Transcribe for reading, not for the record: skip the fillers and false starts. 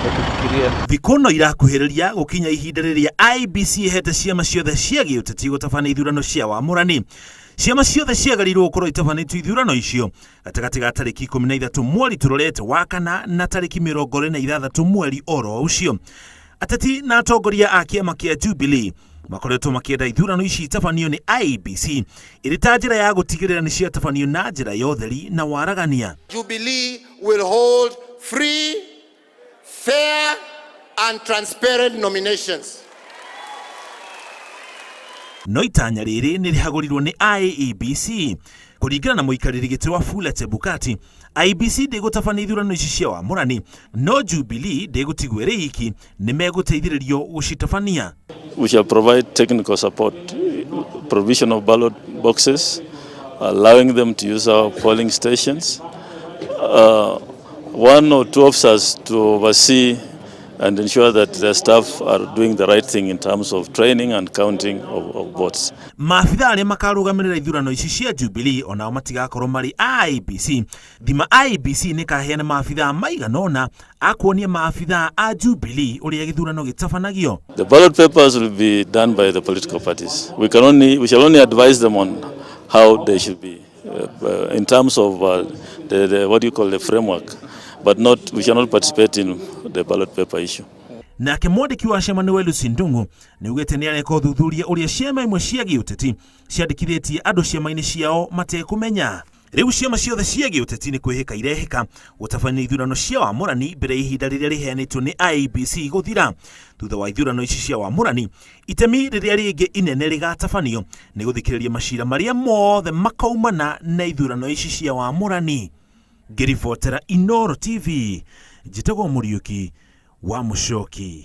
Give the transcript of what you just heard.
Tukifikiria Thikũ no irakuhĩrĩria gũkinya ihinda rĩrĩa IEBC ĩhete ciama ciothe cia gĩũteti gũtabania ithurano cia wamũrani. Ciama ciothe ciagĩrĩirwo gũkorwo itabanĩtio ithurano icio gatagatĩ ga tarĩki 13 mweri tũrorete wa kana na tarĩki 26 mweri oro ũcio. Ateti na atongoria a kĩama kĩa Jubilee makoretwo makĩenda ithurano ici itabanio nĩ IEBC ĩrĩ ta njĩra ya gũtigĩrĩra nĩ ciatabanio na njĩra ya ũtheri na waragania. Jubilee will hold free, fair, and transparent nominations. No itanya rĩrĩ nĩ rĩhagũrirwo nĩ IEBC. Kũringana na mũikarĩri gĩtĩ Wafula Chebukati, IEBC ndĩgũtabania ithurano ici cia wamũrani, no Jubilee ndĩgũtigwo ĩrĩ iki, nĩ megũteithĩrĩrio gũcitabania. We shall provide technical support, provision of ballot boxes, allowing them to use our polling stations, one or two officers to oversee and ensure that the staff are doing the right thing in terms of training and counting of votes. Maabithaa arĩa makarũgamĩrĩra ithurano ici cia Jubilee onao matigakorwo marĩ a IEBC. Thima IEBC nĩ ĩkaheana maabithaa maigana ũna a kuonia maabithaa a Jubilee ũrĩa gĩthurano gĩtabanagio. The ballot papers will be done by the political parties. We shall only advise them on how they should be in terms of the what do you call the framework, but not, we shall not participate in the ballot paper issue. Nake mwandĩki wa ciama nĩwe Lucy Ndung'u nĩ augĩte nĩ areka ũthuthuria ũrĩa ciama imwe cia gĩũteti ciandĩkithĩtie andũ ciama-inĩ ciao matekũmenya. Rĩu ciama ciothe cia gĩũteti nĩ kwĩhĩka irehĩka gũtabania ithurano cia wamũrani mbere ya ihinda rĩrĩa rĩheanĩtwo nĩ IEBC gũthira. Thutha wa ithurano ici cia wamũrani, itemi rĩrĩa rĩngĩ inene rĩgatabanio nĩ gũthikĩrĩria macira marĩa mothe makaumana na ithurano ici cia wamũrani. Ngĩribotera Inooro TV, njĩtagwo Mũriũki wa Mũcoki.